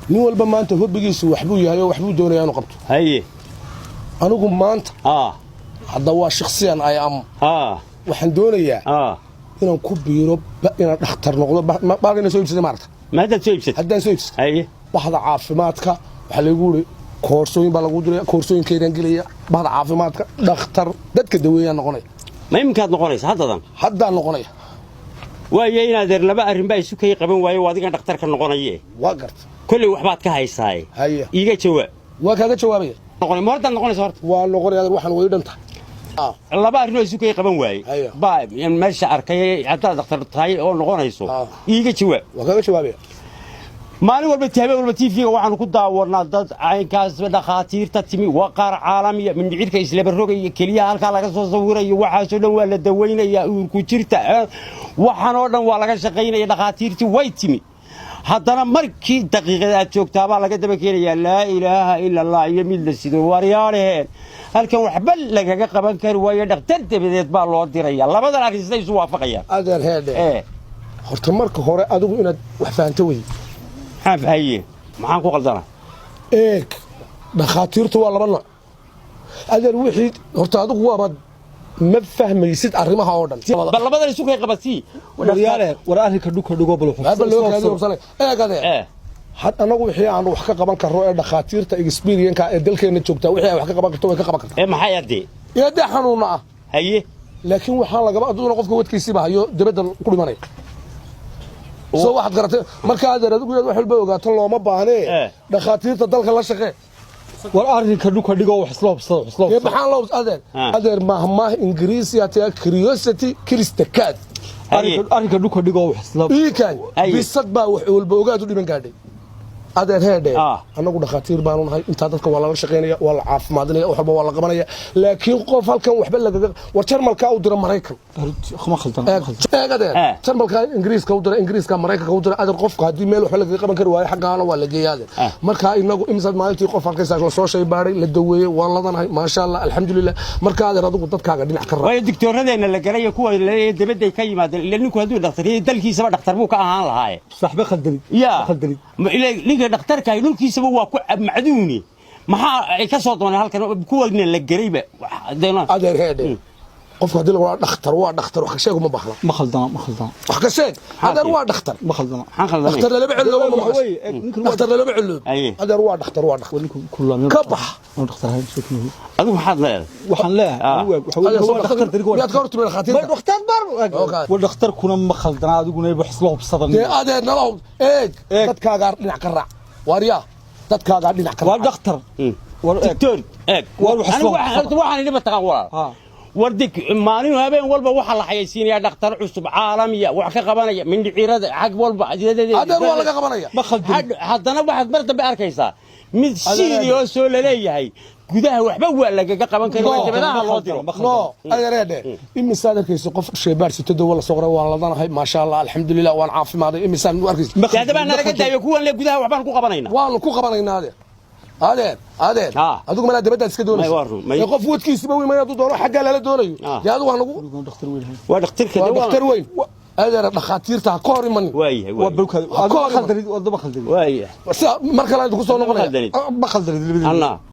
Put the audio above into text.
Nin walba maanta hobbigiisu waxbuu yahay oo waxbuu doonaya inuu qabto. Anigu maanta hadda waa shakhsiyan I am waxaan doonayaa inaan ku biiro inaan dhakhtar noqdo, baalkan soo iibsaday maaragta. Ma haddaad soo iibsatay? Haddaan soo iibsatay. Bahda caafimaadka waxaa laygu yidhi koorsooyin baa lagu diraya, koorsooyinkeydaan gelaya bahda caafimaadka, dhakhtar dadka daweeyaan noqonaya. Ma iminkaad noqonaysa haddadan? Haddaan noqonaya. Waayo, inaadeer, laba arrin baa isu kay qaban waayo, waa adigan dhakhtarka noqonaye. Waa garta. Kolley waxbaad ka haysaaye. Iiga jawaab. Waa kaaga jawaabaya. Noqonay ma hortaad noqonaysa horta? Waa noqonaya adeer, waxaan way dhan tahay. Laba arrin oo isu kay qaban waaye baa meesha arkay. Haddaad dhakhtar tahay oo noqonayso, iiga jawaab. Waa kaaga jawaabaya. Maalin walba, habeen walba TV-ga waxaanu ku daawanaa dad caynkaas dhakhaatiirta timi, waa qaar caalamiya, mindhicirka islaba rogaya, keliyaha halkaa laga soo sawirayo, waxaasoo dhan waa la dawaynayaa, uurku jirta, waxaan oo dhan waa laga shaqaynaya. Dhakhaatiirtii way timi, haddana markii daqiiqada aad joogtaabaa laga daba keenayaa laa ilaaha ila Allah iyo mid la sido. Waaryaaleheen, halkan waxba lagaga qaban kari waayo, dhakhtar dabadeed baa loo diraya. Labadan arrin siday isu waafaqayaan? Adeer, heedhe. Horta marka hore adigu inaad wax fahanto wey. Maxaan fahaye? Maxaan ku qaldana? Eeg, dhakhaatiirtu waa laba nooc, adeer. Wixii horta adigu waaba ma fahmaysid arrimaha oo dhan. Bal labadan isu kay qabatii. Waryaale, war arrinka dhulka dhigo bal. Haba loo kaadi hubsanay. Eeg adeer, had anagu wixii aanu wax ka qaban karro ee dhakhaatiirta experience ee dalkeena joogtaa wixii ay wax ka qaban karto way ka qaban kartaa. Ee maxay adee? Ila dee xanuuna ah. Laakiin waxaa lagaba aduna qofka wadkiisiiba hayo dibadda ku dhimanaya soo waxaad garatay. Marka adeer, adigu inaad wax walba ogaato looma baahnee. Dhakhaatiirta dalka la shaqee. War arrinka dhulka dhigo, wax isla hubsada, wax isla ee hubsada. Maxaa loo adeer? Adeer, mahmaah Ingiriisi ataa, "Curiosity kills the cat." Arrinka dhulka dhigo, wax isla Iikan bisad baa wax walba ogaad u dhiman gaadhay, adeer, heedhe. Annagu dhakhaatiir baanu nahay. Intaa dadka waa lala shaqaynaya, waa la caafimaadinaya, wax walba waa la qabanaya, laakiin qof halkan waxba lagaga war Jarmalkaa u dira Maraykan. Ma khaldan, ma khaldan. Eeg adeer, Jarmalka Ingiriiska u dira, Ingiriiska Maraykanka u dira. Adeer, qofka haddii meel waxba lagaga qaban kari waayo, xaggaana waa la geeya, adeer. Marka inagu imsaad maalintii qof arkaysaa la soo shay baadhay, la daweeyey, waan ladanahay, maasha Allah, alxamdulilah. Marka adeer, adigu dadkaaga dhinac ka raac. Waayo, digtooradeenna la galay kuwa dabadday ka yimaadeen, ila ninku hadduu dhakhtar yahay dalkiisaba dhakhtar buu ka ahaan lahaaye. Saxbe khaldanid. Ya. Khaldanid. Ila ninka dhakhtarka ahi dhulkiisaba waa ku macduuni, maxaa ay ka soo dooneen halkan kuwana la gelayba? Adeer, heedhe, qofka haddii lagu dhakhtar waa dhakhtar, wax ka sheeg uma baahna. Ma khaldana, ma khaldana. Wax ka sheeg, adeer, waa dhakhtar. Ma khaldana. Maxaan khaldanay? Dhakhtar lalama celoobo, ma Waxa maqashay? weeye, eeg, ninkan Dhakhtar lalama celoobo. Adeer, waa dhakhtar, waa dhakhtar. Ninku kulaamyo. Ka bax. Oo dhakhtar ahayn soo keenay. Adigu maxaad leedahay? Waxaan leeyahay anigu, waxa weeye, Adeer, soo waa dhakhtar darigo. miyaad ka hor timid dhakhaatiirta? Ma dhakhtar bar. Okay. War dhakhtarkuna ma khaldana, adiguna wax isla hubsadan. Dee adeer, nala hub eeg. Eeg. Dadkaagaa dhinac ka raac, waaryaa, dadkaagaa dhinac ka waa raac. dhakhtar. War eeg. Doctor, eeg. War wax Anigu isla horta waxaan idhi mataqaan, walaal, war dig, maalin habeen walba waxaa la xayaysiinayaa dhakhtar cusub caalamiya, wax ka qabanaya mindhicirada xag walba. Adeer, waa laga qabanaya. Ma khaldin. Haddana waxaad mar dambe arkaysaa mid siidii oo soo laleeyahay gudaha waxba waa lagaga qaban kari, waa dibadaha loo diro. Ma No, adeereedhe, imisaad arkaysa qof shaybaar sito, dawa la soo qoray, waan ladanahay, maasha Allah, alxamdulilah, waan caafimaaday, imisaan u arkaysa? Ma Dee haddaba nalaga daayo kuwan le gudaha waxbaan ku qabanaynaa. Waanu ku qabanaynaa, adeer, adeer, adeer. Adigu malaa dabadaad iska doonaysa. May, waa run, may. Ee qof wadkiisiba weyn hadduu doono xaggaa lala doonayo. Dee adigu waa nagu dhakhtar weyn. Waa dhakhtarka. Waa dhakhtar weyn, adeer, dhakhaatiirta ha ka hor imanin. Waayahay. Waa waaya bawkaad. Ha ka hor iman. Khaldanid, wadaba khaldanid. Waaya. Sida mar kale idinku soo noqonaya. Khaldanid. Ma khaldanid labadiina. Anna.